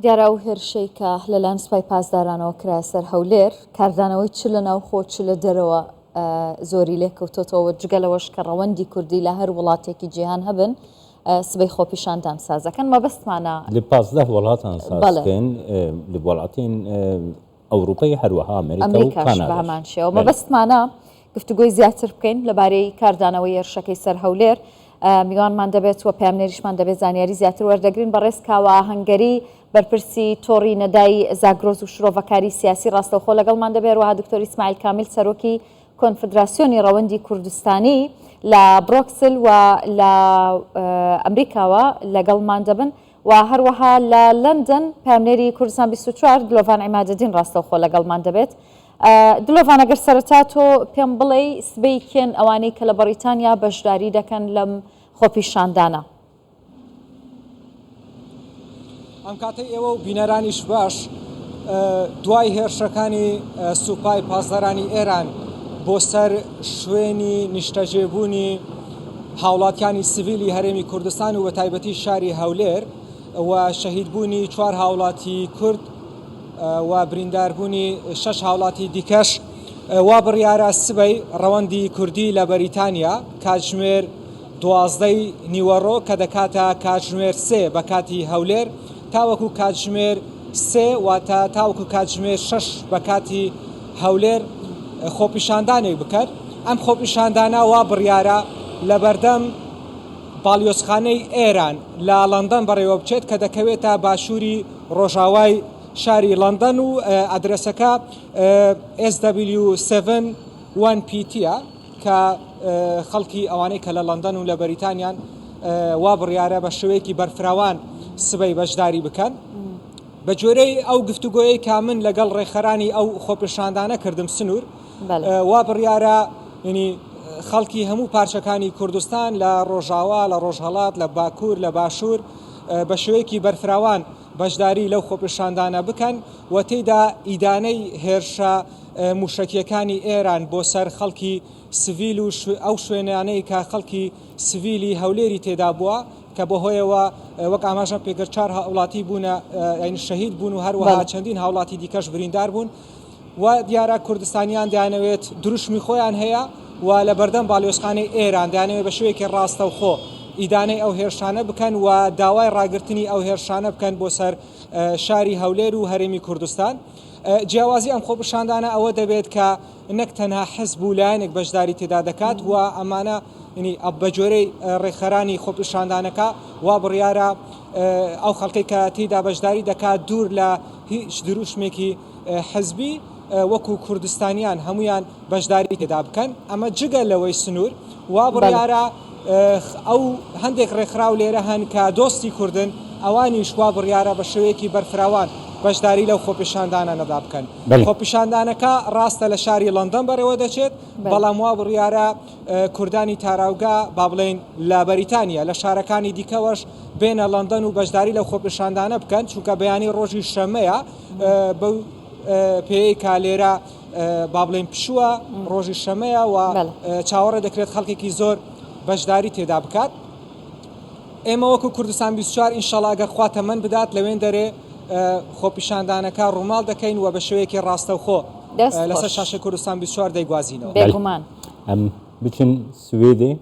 دیارە ئەو هێرشەی کە لەلایەن سوپای پاسدارانەوە کرایە سەر هەولێر، کاردانەوەی چ لە ناوخۆ چ لە دەرەوە زۆری لێکەوتۆتەوە، جگە لەوەش کە ڕەوەندی کوردی لە هەر وڵاتێکی جیهان هەبن سبەی خۆپیشاندان سازەکەن مەبەستمانە. لە 15 وڵاتان سازکەن لە وڵاتێن ئەوروپای هەروەها ئەمریکا و ئەمریکاش کاناداش. بە هەمان شێوە. مەبەستمانە گفتوگۆی زیاتر بکەین لەبارەی کاردانەوەی هێرشەکەی سەر هەولێر. میوانمان دەبێت و پەیامنێریشمان دەبێت زانیاری زیاتر وەردەگرین. بەڕێز کاوە ئاهەنگەری بەرپرسی تۆڕی نەدای زاگرۆس و شرۆڤەکاری سیاسی ڕاستەوخۆ لەگەڵمان دەبێت، هەروەها دکتۆر ئیسماعیل کامیل سەرۆکی کۆنفدراسیۆنی ڕەوەندی کوردستانی لە برۆکسل و لە ئەمریکاوە لەگەڵمان دەبن. و هەروەها لە لەندەن پەیامنێری کوردستان 24 دلۆڤان عیمادەدین ڕاستەوخۆ لەگەڵمان دەبێت. دلۆڤان ئەگەر سەرەتا تۆ پێم بڵێی سبەی کێن ئەوانەی کە لە بەڕیتانیا بەشداری دەکەن لەم خۆپیشاندانە؟ ئەم کاتەی ئێوە و بینەرانیش باش، دوای هێرشەکانی سوپای پاسدارانی ئێران بۆ سەر شوێنی نیشتەجێبوونی هاوڵاتیانی سڤیلی هەرێمی کوردستان و بەتایبەتی شاری هەولێر و شەهیدبوونی چوار هاوڵاتی کورد و برینداربوونی شەش هاوڵاتی دیکەش وا بڕیارە سبەی ڕەوەندی کوردی لە بەریتانیا کاتژمێر دوازدەی نیوەڕۆ کە دەکاتە کاتژمێر سێ بە کاتی هەولێر تاوەکو کاتژمێر سێ واتە تاوەکو کاتژمێر شەش بە کاتی هەولێر خۆپیشاندانێک بکەن. ئەم خۆپیشاندانە وا بڕیارە لەبەردەم باڵیۆزخانەی ئێران لە لەندەن بەڕێوەبچێت کە دەکەوێتە باشووری ڕۆژاوای شاری لەندەن و ئەدرەسەکە SW7 1PT ە کە خەڵکی ئەوانەی کە لە لەندەن و لە بەریتانیان وا بڕیارە بە شێوەیەکی بەرفراوان سبەی بەشداری بکەن. بە گوێرەی ئەو گفتوگۆیەی کە من لەگەڵ ڕێکخەرانی ئەو خۆپێشاندانە کردم سنوور وا بڕیارە ینی خەڵکی هەموو پارچەکانی کوردستان لە ڕۆژاوا لە ڕۆژهەڵات لە باکوور لە باشوور بە شێوەیەکی بەرفراوان بەشداری لەو خۆپێشاندانە بکەن و تێیدا ئیدانەی هێرشە موشەکیەکانی ئێران بۆ سەر خەڵکی سڤیل و ئەو شوێنانەی کە خەڵکی سڤیلی هەولێری تێدا بووە کە بەهۆیەوە وەک ئاماژەم پێکرد چوار هاوڵاتی بوونە یانی شەهید بوون و هەروەها چەندین هاوڵاتی دیکەش بریندار بوون و دیارە کوردستانیان دەیانەوێت دروشمی خۆیان هەیە و لە بەردەم باڵیۆزخانەی ئێران دەیانەوێت بە شێوەیەکی ڕاستەوخۆ ئیدانەی ئەو هێرشانە بکەن و داوای ڕاگرتنی ئەو هێرشانە بکەن بۆ سەر شاری هەولێر و هەرێمی کوردستان. جیاوازی ئەم خۆپیشاندانە ئەوە دەبێت کە نەک تەنها حزب و لایەنێک بەشداری تێدا دەکات و ئەمانە ینی بە جۆرەی ڕێکخەرانی خۆپیشاندانەکە وا بڕیارە ئەو خەڵکەی کە تێیدا بەشداری دەکات دوور لە هیچ دروشمێکی حزبی وەکو کوردستانیان هەمویان بەشداری تێدا بکەن ئەمە جگە لەوەی سنوور وا بڕیارە ئەو هەندێک ڕێکخراو لێرە هەن کە دۆستی کوردن، ئەوانیش وا بڕیارە بە شێوەیەکی بەرفراوان بەشداری لەو خۆپیشاندانانەدا بکەن. خۆپیشاندانەکە ڕاستە لە شاری لەندەن بەڕێوە دەچێت، بەڵام وا بڕیارە کوردانی تاراوگە با بڵێین لە بەریتانیا، لە شارەکانی دیکەوەش بێنە لەندەن و بەشداری لەو خۆپیشاندانە بکەن، چونکە بەیانی ڕۆژی شەممەیە، بەو پێیەی کە لێرە با بڵێین پشووە، ڕۆژی شەمەیە و چاوەڕێ دەکرێت خەڵکێکی زۆر بەشداری تێدا بکات. ئێمە وەکو کوردستان 24 ئینشەڵا ئەگەر خوا تەمەن بدات لەوێن دەرێ خۆپیشاندانەکە ڕووماڵ دەکەین و بە شێوەیەکی ڕاستەوخۆ لەسەر شاشەی کوردستان 24 دەیگوازینەوە. بێگومان. ئەم بچن سوێدێ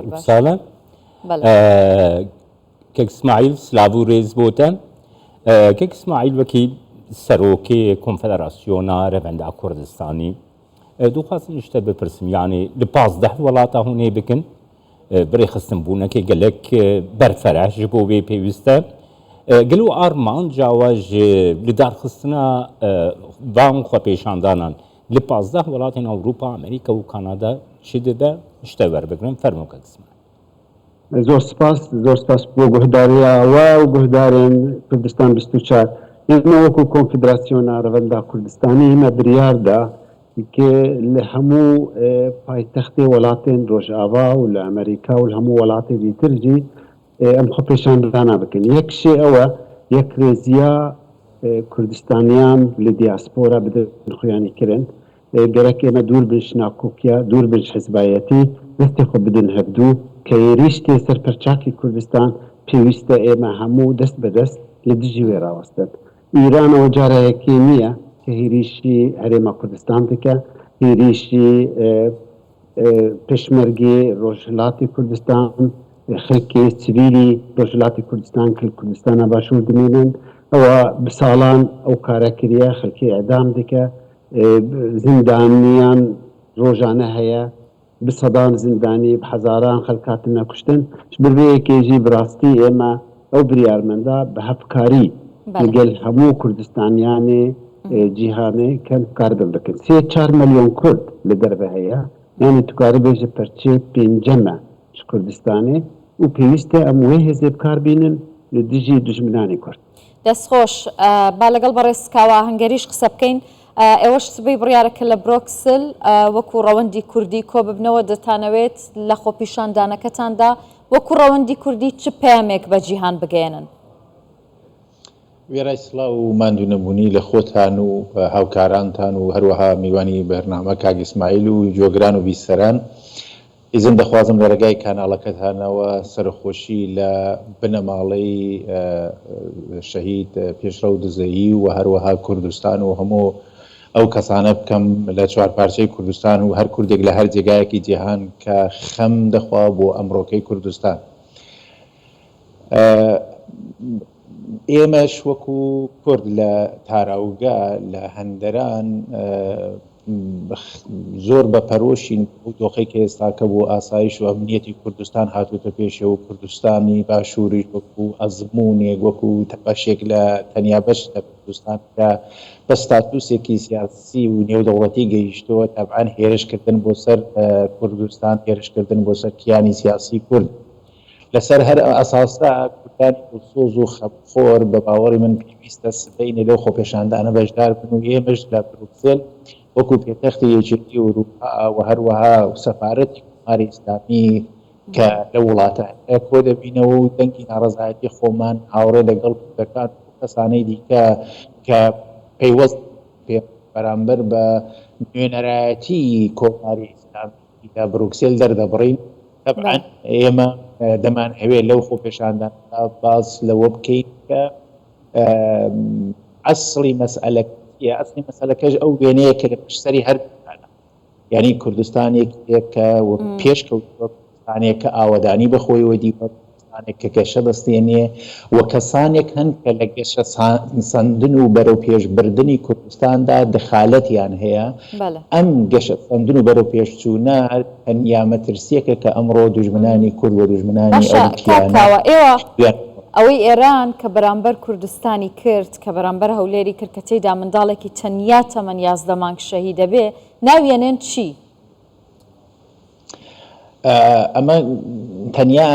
ئوپسالا. کاک سمایل سلاڤ و رێز بۆ تە. کاک سمایل وەکی سەرۆکێ کۆنفدراسیۆنا رەڤەندا کوردستانی دوخوازم ژ تە بپرسم یانێ لە 15 وڵاتا هونێ بکن برێخستن بوونەکێ گەلەک بەرفەرە ژ بۆ وێ پێویستە گەلو ئارمانجا وە ژ لدارخستنا ڤان خوەپێشاندانان لە 15 وڵاتێن ئەوروپا ئەمریکا و کانادا چ دبە ژ تە وەربگرن فەرموو کاک سمایل. زۆر سپاس زۆر سپاس بۆ گۆهداریا وە و گۆهدارێن کوردستان 24 ئێمە وەکو کۆنفدراسیۆنا رەڤەندا کوردستانی ئیمە بریار دا ک لە هەموو پایتەختێ وەلاتێن رۆژئاڤا و لە ئەمەریکا و لە هەموو وەلاتێ دیتر ژی ئەم خۆپێشاندانا بکەن یەک شێ ئەوە یەکرێزیا کوردستانیان لە دیاسپۆرا بدەن خویانی کرن گەرەک ئێمە دوور بن ژ ناکۆکیا، دوور بن ژ حزبایەتی، دەستێ خۆ بدن هەڤدوو، کە ێریش تێ سەر پەرچاکی کوردستان، پێویستە ئێمە هەموو دەست بە دەست. لە دژی وێ راوەستن. ئیران ئەوە جارە یەکێ نییە کە هیریشی هەرێما کوردستان دکە، هیریشی پێشمەرگی رۆژهەلاتی کوردستان، خەلکی سڤیلی رۆژهەلاتی کوردستان کە لە کوردستانا باشوور دمینن، ئەوە بە ساڵان ئەو کارە کریە، خەلکی ئیعدام دکە، زیندانیان رۆژانە هەیە. بە سەدان زیندانی، بە هەزاران خەلک هاتنە کوشتن، ژ بەر ڤێ یەکێ ژی براستی ئێمە ئەو بریارمەندا بە هەڤکاری لەگەل هەموو کوردستانیانێ جیهانێ کەن بکاربن بکن. سێ چار مەلیۆن کورد لە دەرڤە هەیە، یانێ تو کاری بێژە پەرچێ پێنجەمە ژ کوردستانێ و پێویستە ئەم وێ هێزێ بکار بینن لە دژی دوژمنانی کورد. دەست خۆش. با لەگەڵ بەڕێز کاوە ئاهەنگەریش قسە بکەین. ئێوەش سبەی بڕیارە کە لە برۆکسل وەکو ڕەوەندی کوردی کۆببنەوە، دەتانەوێت لە خۆپیشاندانەکەتاندا وەکو ڕەوەندی کوردی چ پەیامێک بە جیهان بگەیەنن؟ وێڕای سڵاو و ماندوونەبوونی لە خۆتان و هاوکارانتان و هەروەها میوانی بەرنامە کاک ئیسماعیل و گوێگران و بیسەران، ئیزن دەخوازم لە ڕێگای کاناڵەکەتانەوە سەرەخۆشی لە بنەماڵەی شەهید پێشڕەو دزەیی و هەروەها کوردستان و هەموو ئەو کەسانە بکەم لە چوارپارچەی کوردستان و هەر کوردێک لە هەر جێگایەکی جیهان کە خەم دەخوا بۆ ئەمڕۆکەی کوردستان. ئێمەش وەکو کورد لە تاراوگە لە هەندەران زۆر بە پەرۆشین بەو دۆخەی کە ئێستاکە بۆ ئاسایش و ئەمنیەتی کوردستان هاتووتە پێشێ و کوردستانی باشووریش وەکو ئەزموونێک وەکو بەشێک لە تەنیا بەش لە کوردستان کە بە ستاتوسێکی سیاسی و نێودەوڵەتی گەیشتووە تەبعەن هێرشکردن بۆ سەر کوردستان هێرشکردن بۆ سەر کیانی سیاسی کورد لەسەر هەر ئەم ئەساسە کوردانی دڵسۆز و خەمخۆر بە باوەڕی من پێویستە سبەینێ لەو خۆپێشاندانە بەشدار بن و ئێمەش لە بروکسێل وەکوو پێتەختی یەکێتی ئورووپا و هەروەها سەفارەتی کۆماری ئیسلامی کە لەو وڵاتە هەیە کۆ دەبینەوە و دەنگی ناڕەزایەتی خۆمان هاوڕێ لەگەڵ کوردەکان و کەسانەی دیکە کە پەیوەست پێ بەرامبەر بە نوێنەرایەتی کۆماری ئیسلامی لە بروکسێل دەردەبڕین. تەبعەن ئێمە دەمانهەوێ لەو خۆپێشاندانەدا باس لەوە بکەین کە ئەسڵی مەسئەلە چییە، ئەسڵی مەسئەلەکەش ئەو وێنەیە کە لە پشت سەری هەر دووکانە، یانی کوردستانێک کە پێش کەوتووە، کوردستانێک کە ئاوەدانی بە خۆیەوە دیوە، کوردستانێک کە گەشە دەستێنێ و کەسانێک هەن کە لە گەشە سەندن و بەرەو پێشبردنی کوردستاندا دخالەتیان هەیە، ئەم گەشە سەندن و بەرەو پێشچوونە تەنیا مەترسییەکە کە ئەمڕۆ دوژمنانی کورد و دوژمنانی باشە ئەو کاک کیانە کاوە ئێوە دویان. ئەوەی ئێران کە بەرامبەر کوردستانی کرد، کە بەرامبەر هەولێری کرد کە تێیدا منداڵێکی تەنیا تەمەن 11 مانگ شەهیدەبێ، ناوی ئەنێن چی؟ ئەمە تەنیا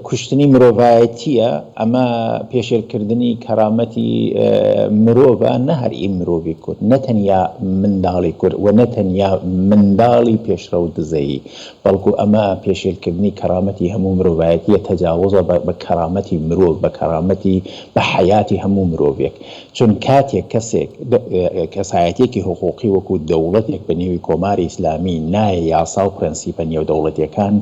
کوشتنی مرۆڤایەتییە، ئەمە پێشێلکردنی کەرامەتی مرۆڤە، نە هەر ئی مرۆڤی کورد، نە تەنیا منداڵی کورد و نە تەنیا منداڵی پێشڕەو دزەیی، بەڵکو ئەمە پێشێلکردنی کەرامەتی هەموو مرۆڤایەتییە، تەجاوزە بە کەرامەتی مرۆڤ، بە کەرامەتی، بە حەیاتی هەموو مرۆڤێک. چون کاتێک کەسێک، کەسایەتیەکی حقوقی وەکو دەوڵەتێک بە نێوی کۆماری ئیسلامی نایە یاسا و پرەنسیپە نێودەوڵەتیەکان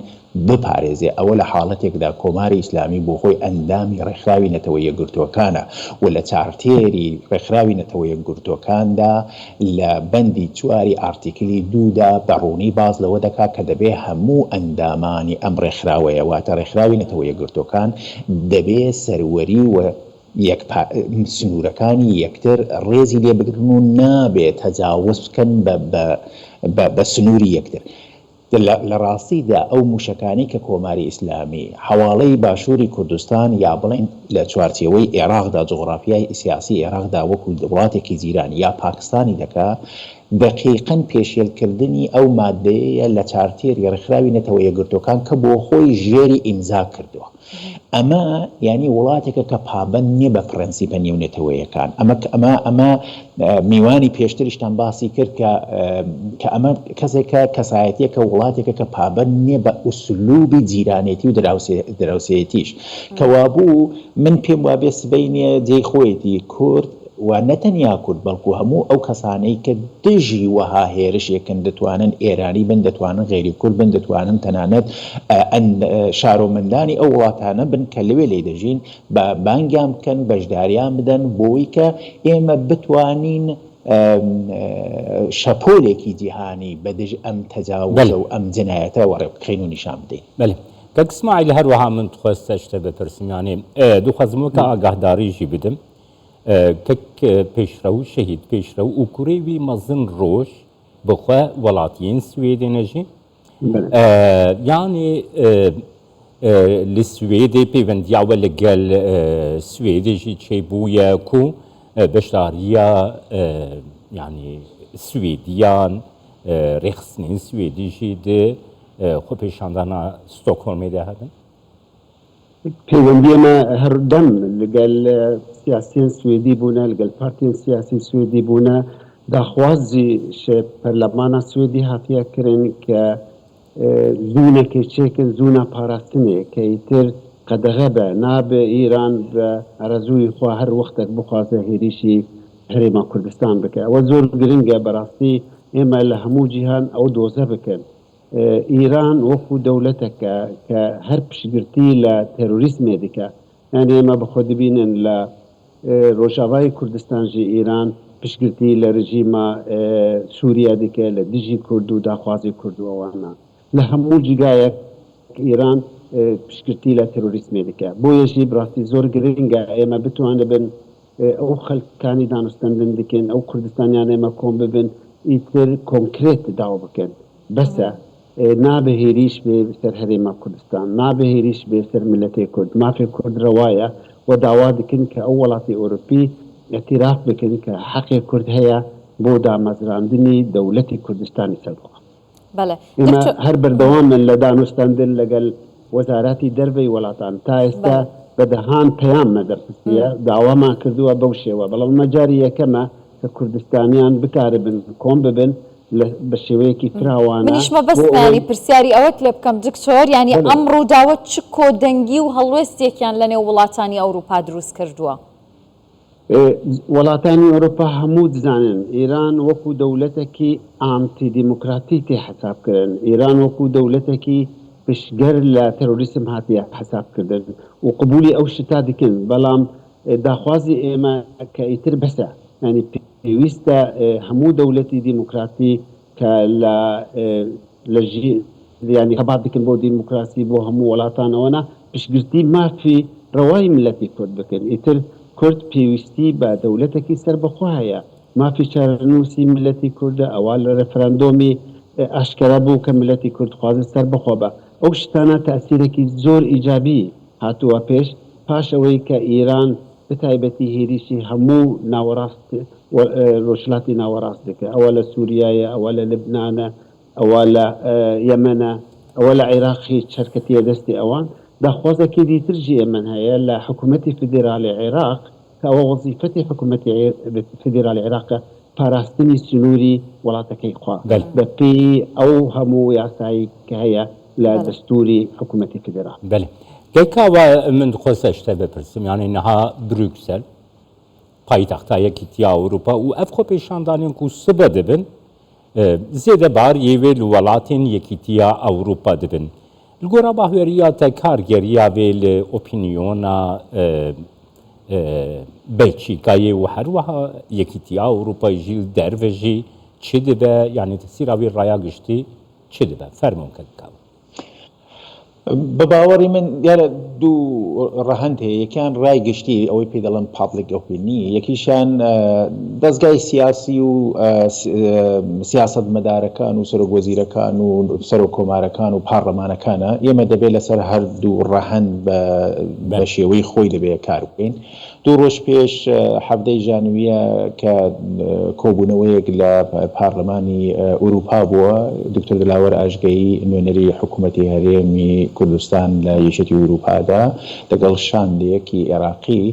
بپارێزێ ئەوە لە حاڵەتێکدا کۆماری ئیسلامی بۆ خۆی ئەندامی ڕێکخراوی نەتەوە یەکگرتووەکانە و لە چارتێری ڕێکخراوی نەتەوە یەکگرتووەکاندا لە بەندی چواری ئارتیکلی دوودا بە ڕوونی باس لەوە دەکا کە دەبێ هەموو ئەندامانی ئەم ڕێکخراوەیە واتە ڕێکخراوی نەتەوە یەکگرتووەکان دەبێ سەروەری و یەک سنوورەکانی یەکتر ڕێزی لێ بگرن و نابێ تەجاوز بکەن بە سنووری یەکتر. لە ڕاستیدا ئەو مووشەکانەی کە کۆماری ئیسلامی حەواڵەی باشووری کوردستان یا بڵێین لە چوارچێوەی ئێراقدا جوغڕافیای سیاسی ئێراقدا وەکوو وڵاتێکی جیران یا پاکستانی دەکا دەقیقەن پێشێلکردنی ئەو ماددەیەیە لە چارتێری ڕێکخراوی نەتەوە یەکگرتووەکان کە بۆخۆی ژێری ئیمزا کردووە. ئەمە یانی وڵاتێکە کە پابەند نییە بە پرەنسیپە نێونەتەوەیەکان. ئەمە ئەمە ئەمە میوانی پێشتریشتان باسی کرد کە کە ئەمە کەسێکە کەسایەتیەکە وڵاتێکە کە پابەند نییە بە ئوسلوبی جیرانێتی و دراوسێیەتیش. کەوابوو من پێم وابێ سبەینێ جێی خۆیەتی کورد. و نە تەنیا کورد بەڵکو هەموو ئەو کەسانەی کە دژی وەها هێرشێکن دەتوانن ئێرانی بن، دەتوانن غەیری کورد بن، دەتوانن تەنانەت شارۆمەندانی ئەو وڵاتانە بن کە لەوێ لێی دەژین، با بانگیان بکەن، بەشداریان بدەن بۆی کە ئێمە بتوانین شەپۆلێکی جیهانی بە دژ ئەم تەجاوزە و ئەم جنایەتە وەڕێ بخەین و نیشان بدەین. بەلێ کاک ئیسماعیل هەروەها من دخواست شتە بپرسم یانێ دخوازم وەکە ئاگاهداری ژی بدم کەک پێشرەو شەهید پێشرەو و کورێ وی مەزن ڕۆژ بخوە وەڵاتیین سوێدێ نەژی یانێ لە سوێدێ پەیوەندیاوە لەگەل سوێدێ ژی چێ بوویە کو بەشداریە یعنی سوێدیان ڕێخستنین سوێدی ژی دێ خۆپێشاندانا ستۆکهۆڵمێ دە هەبن؟ پەیوەندی ئێمە هەر دەم لەگەل سیاسیەن سوێدی بوونە، لەگەل پارتیەن سیاسی سوێدی بوونە، داخوازی ش پەرلەمانا سوێدی هاتیە کرن کە زوونەکێ چێکن، زوونا پاراستنێ کە ئیتر قەدەغە بە، نابێ ئیران بە ئارەزووی خوا هەر وەختەک بخوازێ هێریشی هەرێما کوردستان بکە. ئەوە زۆر گرنگە بەراستی ئێمە لە هەموو جیهان ئەو دۆزە بکەن. ئیران وەکو دەولەتەکە کە هەر پشتگرتی لە تێرۆریسمێ دکە یانی ئێمە بخۆ دبینن لە رۆژاڤای کوردستان ژی ئیران پشتگرتی لە رژیما سوریە دکە لە دژی کورد و داخوازی کورد و ئەوانە لە هەموو جیگایەک ئیران پشتگرتی لە تێرۆریسمێ دکە بۆیە ژی براستی زۆر گرنگە ئێمە بتوانبن ئەو خەلکانی دانوستەندن دکن ئەو کوردستانیان ئێمە کۆم ببن ئیتر کۆنکرێت داو بکەن بەسە نابێ هێریش بێ سەر هەرێما کوردستان نابێ هێریش بێ سەر ملەتێ کورد مافێ کورد رەوایە و داوا دکن کە ئەو وەڵاتی ئۆروپی ئیعتیراف بکن کە حەقێ کورد هەیە بۆ دامەزراندنی دەولەتی کوردستانی سەربەخۆ. بەڵێ ئێمە دکتۆر هەر بەردەوامن لە دانوستاندن لەگەل وەزاراتی دەرڤەی وەلاتان تا ئێستا بەڵێ بە دەهان پەیاممە دەرخستیە داوامان کردووە بەو شێوە بەڵام ئەمە جاری یەکەمە کە کوردستانیان بکاربن کۆم ببن لە بە شێوەیەکی فراوانە منیش بۆ مەبەستمە ئەوەی یانی پرسیاری ئەوەت لێ بکەم دکتۆر یانی بەڵێ. ئەم ڕووداوە چ کۆدەنگی و هەڵوێستێکیان لە نێو وڵاتانی ئەوروپا دروست کردووە؟ وڵاتانی ئەوروپا هەموو دزانن ئیران وەکو دەولەتەکی ئانتی دیموکراتی تێ حەساب کرن، ئیران وەکو دەولەتەکی پشتگەر لە تێرۆریسم هاتیە حەساب کردن و قبولی ئەو شتە دکن، بەڵام داخوازی ئێمە کە ئیتر بەسە یانی پێویستە هەموو دەولەتی دیموکراتی کە لە لە ژی یانی خەبات دکن بۆ دیموکراسی بۆ هەموو وەلاتان ئەوەنە پشتگرتی مافی رەوای ملەتی کورد بکن ئیتر کورد پێویستی بە دەولەتەکی سەربەخۆ هەیە مافی چارەنووسی ملەتی کوردە ئەوە لە رێفراندۆمی ئاشکەرا بوو کە ملەتی کورد خوازێ سەربەخۆ بە ئەو شتانە تاسیرەکی زۆر ئیجابی هاتووە پێش پاش ئەوەی کە ئیران بەتایبەتی هێریشی هەموو ناوەڕاست و ڕۆژهەلاتی ناوەڕاست دەکە ئەوە لە سوریایە ئەوە لە لبنانە ئەوە لە یەمەنە ئەوە لە عیراق هیچ چەرکەتیە دەستی ئەوان داخوازەکی دیتر ژی ئێمەن هەیە لە حکوومەتی فیدرالی عێراق کە ئەوە وەزیفەتی حکوومەتی فیدرالی عێراقە پاراستنی سنووری وڵاتەکەی خوا بەلێ. بە پێی ئەو هەموو یاسایی کە هەیە لە بەلێ. دەستووری حکوومەتی فیدراڵ. بەلێ. کەک کاوە من دخواست شتە بپرسم یانی نها بروکسل پایتەختا یەکیتیا ئەوروپا و ئەف خۆپێشاندانێن کو سبە دبن زێدە بار یێ وێ li welatên Yekîtiya Ewropa dibin. Li gora bahweriya te kargeriya vê li opînyona Belçîkayê û herwiha Yekîtiya Ewropayê jî li derve jî çi dibe yanî tesîra wê raya giştî çi dibe? Fermon ke dikawe. بە باوەڕی من دیارە دوو ڕەهەند هەیە یەکیان ڕای گشتی ئەوەی پێی دەڵێن پابلیک ئۆپینی یەکیشیان دەزگای سیاسی و سیاسەتمەدارەکان و سەرۆک وەزیرەکان و سەرۆک کۆمارەکان و پارلەمانەکانە ئێمە دەبێت لەسەر هەردوو ڕەهەند بە شێوەی خۆی دەبێت کار بکەین دوو ڕۆژ پێش حەڤدەی ژانویە کە کۆبوونەوەیەک لە پارلەمانی ئورووپا بووە، دکتۆر دلاوەر ئاژگەیی نوێنەری حکوومەتی هەرێمی کوردستان لە یەکێتی ئورووپادا دەگەڵ شاندێکی ئێراقی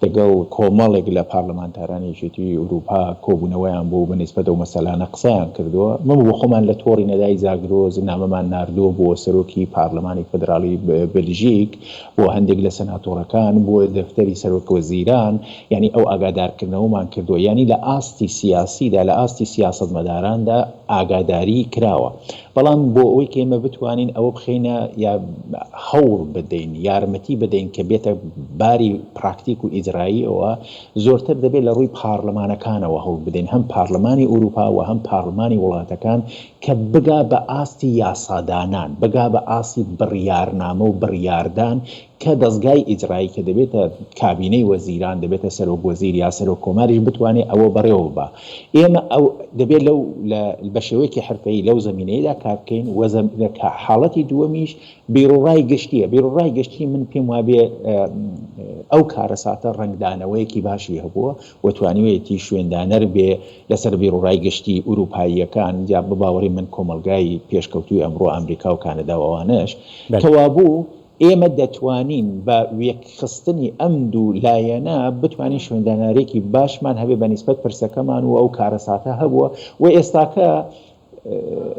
دەگەڵ کۆمەڵێک لە پارلەمانتارانی یەکێتی ئورووپا کۆبوونەوەیان بوو و بە نیسبەت ئەو مەسەلانە قسەیان کردووە. مە بۆ خۆمان لە تۆڕی نەدای زاگرۆز نامەمان ناردووە بۆ سەرۆکی پارلەمانی فدراڵی بلژیک بۆ هەندێک لە سەناتۆڕەکان، بۆ دەفتەری سەرۆک وەزیران. وەزیران یانی ئەو ئاگادارکردنەوەمان کردووە یانی لە ئاستی سیاسیدا لە ئاستی سیاسەتمەداراندا ئاگاداری کراوە بەڵام بۆ ئەوەی کە ئێمە بتوانین ئەوە بخەینە یا هەوڵ بدەین یارمەتی بدەین کە بێتە باری پراکتیک و ئیجراییەوە زۆرتر دەبێت لە ڕووی پارلمانەکانەوە هەوڵ بدەین هەم پارلمانی ئورووپا و هەم پارلمانی وڵاتەکان کە بگا بە ئاستی یاسادانان، بگا بە ئاستی بڕیارنامە و بڕیاردان کە دەزگای ئیجرایی کە دەبێتە کابینەی وەزیران، دەبێتە سەرۆک وەزیر یا سەرۆک کۆماریش بتوانێ ئەوە بەڕێوە ببا. ئێمە ئەو دەبێ لەو لە بە شێوەیەکی حرفەیی لەو زەمینەیەدا کار بکەین و کە حاڵەتی دووەمیش بیروڕای گشتییە. بیروڕای گشتی من پێم وابێ ئەو کارەساتە ڕەنگدانەوەیەکی باشی هەبووە و توانیویەتی شوێندانەر بێ لەسەر بیروڕای گشتی ئورووپاییەکان یا بە باوەڕی من کۆمەڵگای پێشکەوتووی ئەمڕۆ ئامریکا و کانەدا و ئەوانەش. کەوابوو ئێمە دەتوانین بە وێکخستنی ئەم دوو لایەنە بتوانین شوێندانەرێکی باشمان هەبێ بە نیسبەت پرسەکەمان و ئەو کارەساتە هەبووە و ئێستاکە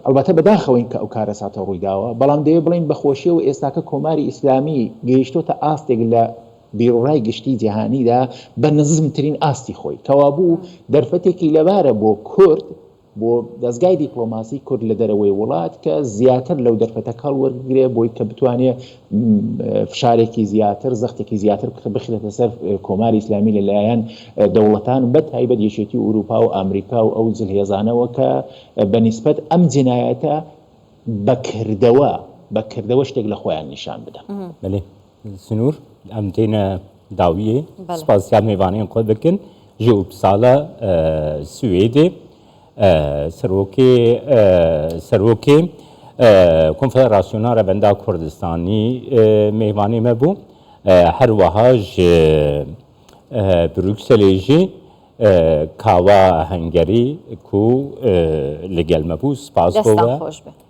ئەڵبەتە بەداخەوەین کە ئەو کارەساتە ڕوویداوە، بەڵام دەیەوێ بڵێین بە خۆشیەوە ئێستاکە کۆماری ئیسلامی گەیشتۆتە ئاستێک لە بیروڕای گشتی جیهانیدا بە نزمترین ئاستی خۆی، کەوابوو دەرفەتێکی لەبارە بۆ کورد، بۆ دەزگای دیپڵۆماسی کورد لە دەرەوەی وڵات کە زیاتر لەو دەرفەتە کەڵ وەربگرێ بۆی کە بتوانێ فشارێکی زیاتر، زەختێکی زیاتر بخرێتە سەر کۆماری ئیسلامی لە لایەن دەوڵەتان بە تایبەت یەکێتی ئورووپا و ئامریکا و ئەو زلهێزانەوە کە بە نیسبەت ئەم جینایەتە بە کردەوە بە کردەوە شتێک لە خۆیان نیشان بدەن. بەلێ سنوور ئەم تێنە داویێ سپاسیا مێوانێن خۆ دکن ji Uppsala Swêdê Serokê Serokê Konfederasyona Revenda Kurdistanî mêvanê me bû. Her wiha ji Brukselê jî Kawa Hengerî ku li gel me bû. Spas bo we.